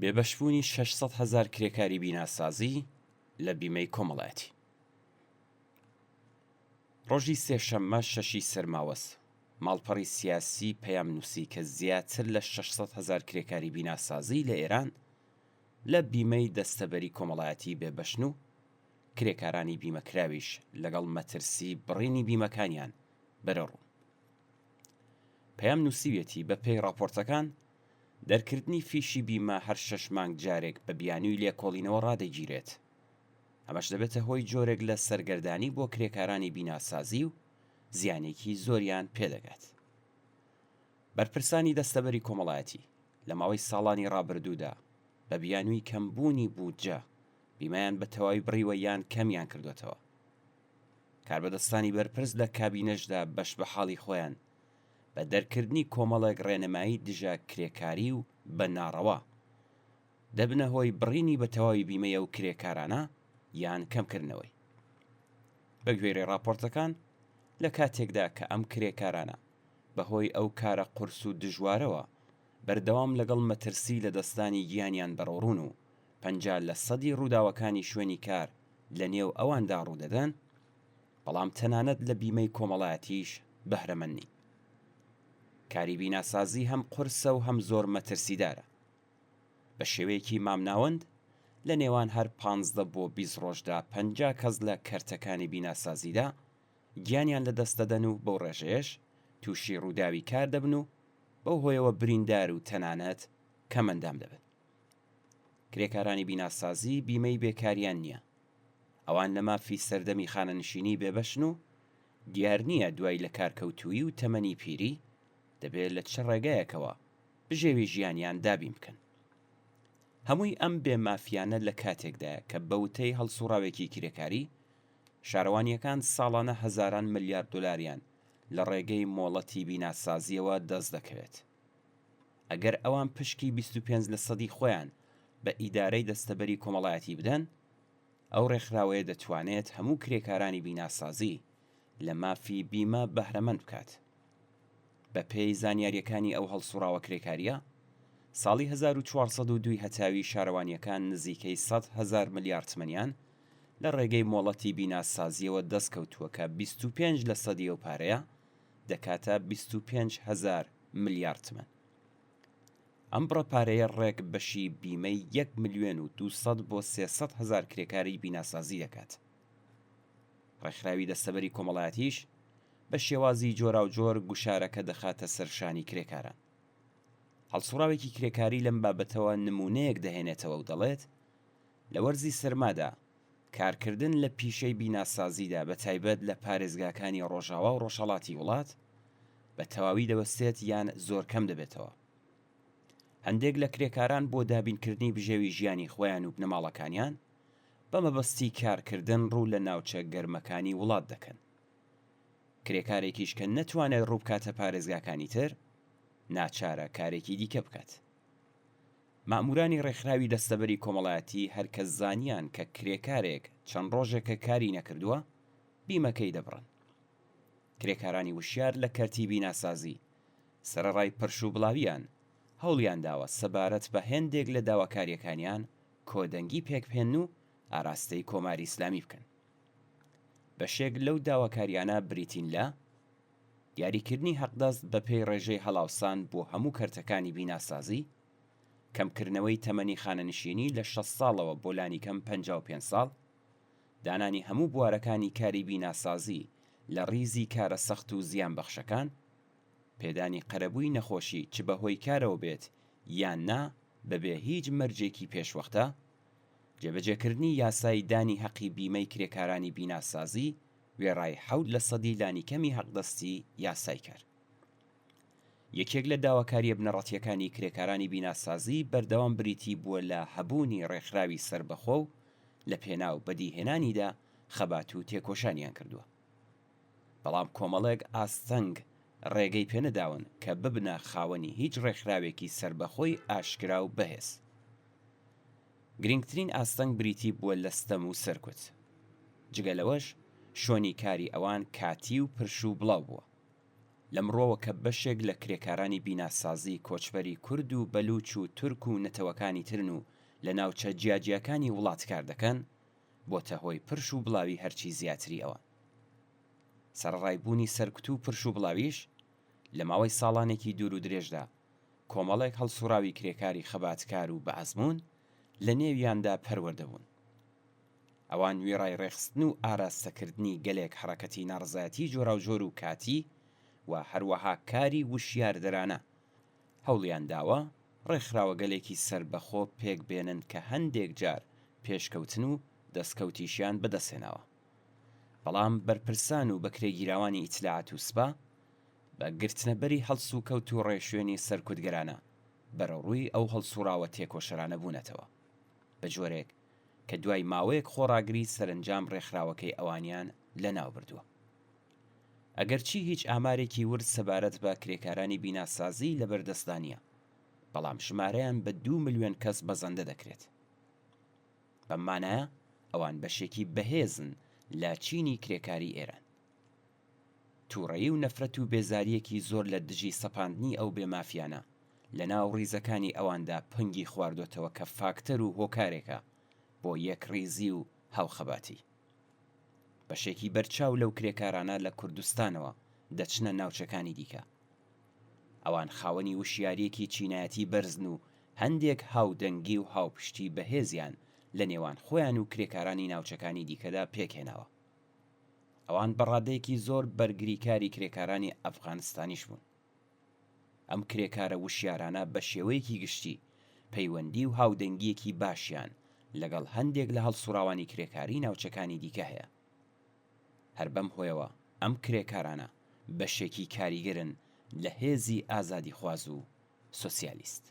بێبەشبوونی 600 هەزار کرێکاری بیناسازی لە بیمەی کۆمەڵایەتی. ڕۆژی سێشەممە شەشی سەرماوەز، ماڵپەڕی سیاسی پەیام نووسی کە زیاتر لە 600 هەزار کرێکاری بیناسازی لە ئێران لە بیمەی دەستەبەری کۆمەڵایەتی بێبەشن و کرێکارانی بیمەکراویش لەگەڵ مەترسی بڕینی بیمەکانیان بەرەوڕوون. پەیام نووسیویەتی بەپێی ڕاپۆرتەکان، دەرکردنی فیشی بیمە هەر شەش مانگ جارێک بە بیانووی لێکۆڵینەوە ڕادەگیرێت. ئەمەش دەبێتە هۆی جۆرێک لە سەرگەردانی بۆ کرێکارانی بیناسازی و زیانێکی زۆریان پێدەگات. بەرپرسانی دەستەبەری کۆمەڵایەتی لە ماوەی ساڵانی ڕابردوودا بە بیانووی کەمبوونی بودجە بیمەیان بە تەواوی بڕیوە یان کەمیان کردووەتەوە. کاربەدەستانی بەرپرس لە کابینەشدا بەش بە حاڵی خۆیان بە دەرکردنی کۆمەڵێک ڕێنمایی دژە کرێکاری و بە ناڕەوا دەبنە هۆی بڕینی بە تەواوی بیمەی ئەو کرێکارانە یان کەمکردنەوەی. بە گوێرەی ڕاپۆرتەکان لە کاتێکدا کە ئەم کرێکارانە بە هۆی ئەو کارە قورس و دژوارەوە بەردەوام لەگەڵ مەترسی لەدەستدانی گیانیان بەرەوڕوون و 50 لە سەدی ڕووداوەکانی شوێنی کار لە نێو ئەواندا ڕوودەدەن، بەڵام تەنانەت لە بیمەی کۆمەڵایەتیش بەهرەمەند نین. کاری بیناسازی هەم قورسە و هەم زۆر مەترسیدارە. بە شێوەیەکی مامناوەند لە نێوان هەر پانزدە بۆ 20 ڕۆژدا 50 کەس لە کەرتەکانی بیناسازیدا گیانیان لەدەست دەدەن و بەو ڕێژەیەش تووشی ڕووداوی کار دەبن و بەو هۆیەوە بریندار و تەنانەت کەمئەندام دەبن. کرێکارانی بیناسازی بیمەی بێکاریان نییە. ئەوان لە مافی سەردەمی خانەنشینی بێبەشن و دیار نییە دوای لەکارکەوتوویی و تەمەنی پیری دەبێ لە چ ڕێگایەکەوە بژێوی ژیانیان دابین بکەن. هەمووی ئەم بێ مافیانە لە کاتێکدایە کە بە وتەی هەڵسوڕاوێکی کرێکاری، شارەوانییەکان ساڵانە هەزاران ملیار دۆلاریان لە ڕێگەی مۆڵەتی بیناسازییەوە دەست دەکەوێت. ئەگەر ئەوان پشکی 25 لە سەدی خۆیان بە ئیدارەی دەستەبەری کۆمەڵایەتی بدەن، ئەو ڕێکخراوەیە دەتوانێت هەموو کرێکارانی بیناسازی لە مافی بیمە بەهرەمەند بکات. بەپێی زانیارییەکانی ئەو هەڵسوڕاوە کرێکارییە، ساڵی 1402 ی هەتاوی شارەوانییەکان نزیکەی 100 هەزار ملیار تمەنیان لە ڕێگەی مۆڵەتی بیناسازییەوە دەستکەوتووە کە 25 لە سەدی ئەو پارەیە دەکاتە 25 هەزار ملیار تمەن. ئەم بڕە پارەیە ڕێک بەشی بیمەی یەک ملیۆن و 200 بۆ 300 هەزار کرێکاری بیناسازی دەکات. ڕێکخراوی دەستەبەری کۆمەڵایەتیش بە شێوازی جۆراوجۆر گوشارەکە دەخاتە سەر شانی کرێکاران. هەڵسوڕاوێکی کرێکاری لەم بابەتەوە نموونەیەک دەهێنێتەوە و دەڵێت، لە وەرزی سەرمادا کارکردن لە پیشەی بیناسازیدا بە تایبەت لە پارێزگاکانی ڕۆژاوا و ڕۆژهەڵاتی وڵات بە تەواوی دەوەستێت یان زۆر کەم دەبێتەوە. هەندێک لە کرێکاران بۆ دابینکردنی بژێوی ژیانی خۆیان و بنەماڵەکانیان بە مەبەستی کارکردن ڕوو لە ناوچە گەرمەکانی وڵات دەکەن. کرێکارێکیش کە نەتوانێت ڕووبکاتە پارێزگاکانی تر، ناچارە کارێکی دیکە بکات. مەئموورانی ڕێکخراوی دەستەبەری کۆمەڵایەتی هەر کە زانیان کە کرێکارێک چەند ڕۆژێکە کاری نەکردووە، بیمەکەی دەبڕن. کرێکارانی وشیار لە کەرتی بیناسازی، سەرەڕای پرش و بڵاوییان، هەوڵیان داوە سەبارەت بە هێندێک لە داواکارییەکانیان کۆدەنگی پێکبهێنن و ئاراستەی کۆماری ئیسلامی بکەن. بەشێک لەو داواکارییانە بریتین لە، دیاریکردنی حەقدەست بەپێی ڕێژەی هەڵاوسان بۆ هەموو کەرتەکانی بیناسازی، کەمکردنەوەی تەمەنی خانەنشینی لە 60 ساڵەوە بۆ لانیکەم 55 ساڵ، دانانی هەموو بوارەکانی کاری بیناسازی لە ڕیزی کارە سەخت و زیانبەخشەکان، پێدانی قەرەبووی نەخۆشی چ بەهۆی کارەوە بێت یان نا بەبێ هیچ مەرجێکی پێشوەختە، جێبەجێکردنی یاسای دانی هەقی بیمەی کرێکارانی بیناسازی وێڕای حەوت لە سەدی لانیکەمی حەقدەستی یاسای کار. یەکێک لە داواکارییە بنەڕەتییەکانی کرێکارانی بیناسازی بەردەوام بریتی بووە لە هەبوونی ڕێکخراوی سەربەخۆ و لە پێناو بەدیهێنانیدا خەبات و تێکۆشانیان کردووە. بەڵام کۆمەڵێک ئاستەنگ ڕێگەی پێنەداون کە ببنە خاوەنی هیچ ڕێکخراوێکی سەربەخۆی ئاشکرا و بەهێز. گرینگترین ئاستەنگ بریتی بووە لە ستەم و سەرکوت. جگە لەوەش شوێنی کاری ئەوان کاتی و پرش و بڵاو بووە. لەم ڕوەوە کە بەشێک لە کرێکارانی بیناسازی کۆچبەری کورد و بەلوچ و تورک و نەتەوەکانی ترن و لە ناوچە جیاجیاکانی وڵات کار دەکەن، بۆتە هۆی پرش و بڵاوی هەرچی زیاتری ئەوان. سەرەڕای بوونی سەرکوت و پرش و بڵاویش، لە ماوەی ساڵانێکی دوور و درێژدا کۆمەڵێک هەڵسوڕاوی کرێکاری خەباتکار و بەئەزموون لە نێویاندا پەروەردە بوون. ئەوان وێڕای ڕێکخستن و ئاراستەکردنی گەلێک حەڕەکەتی ناڕەزایەتیی جۆراوجۆر و کاتی و هەروەها کاری وشیاردەرانە، هەوڵیان داوە ڕێکخراوەگەلێکی سەربەخۆ پێک بێنن کە هەندێک جار پێشکەوتن و دەسکەوتیشیان بەدەستهێناوە. بەڵام بەرپرسان و بەکرێگیراوانی ئیتلاعات و سپا بە گرتنەبەری هەڵسوکەوت و ڕێوشوێنی سەرکوتگەرانە بەرەوڕووی ئەو هەڵسوڕاوە تێکۆشەرانە بوونەتەوە بە جۆرێک کە دوای ماوەیەک خۆڕاگری سەرەنجام ڕێکخراوەکەی ئەوانیان لەناو بردووە. ئەگەرچی هیچ ئامارێکی ورد سەبارەت بە کرێکارانی بیناسازی لەبەردەستدا نییە، بەڵام ژمارەیان بە دوو ملیۆن کەس بەزەندە دەکرێت. بەم مانایە ئەوان بەشێکی بەهێزن لە چینی کرێکاری ئێران. تووڕەیی و نەفرەت و بێزارییەکی زۆر لە دژی سەپاندنی ئەو بێ مافیانە لە ناو ڕیزەکانی ئەواندا پەنگی خواردۆتەوە کە فاکتەر و هۆکارێکە بۆ یەکڕیزی و هاوخەباتی. بەشێکی بەرچاو لەو کرێکارانە لە کوردستانەوە دەچنە ناوچەکانی دیکە. ئەوان خاوەنی وشیارییەکی چینایەتی بەرزن و هەندێک هاودەنگی و هاوپشتی بەهێزیان لە نێوان خۆیان و کرێکارانی ناوچەکانی دیکەدا پێکهێناوە. ئەوان بە ڕادەیەکی زۆر بەرگریکاری کرێکارانی ئەفغانستانیش بوون. ئەم کرێکارە وشیارانە بە شێوەیەکی گشتی پەیوەندی و هاودەنگییەکی باشیان لەگەڵ هەندێک لە هەڵسوڕاوانی کرێکاریی ناوچەکانی دیکە هەیە. هەر بەم هۆیەوە ئەم کرێکارانە بەشێکی کاریگەرن لە هێزی ئازادیخواز و سۆسیالیست.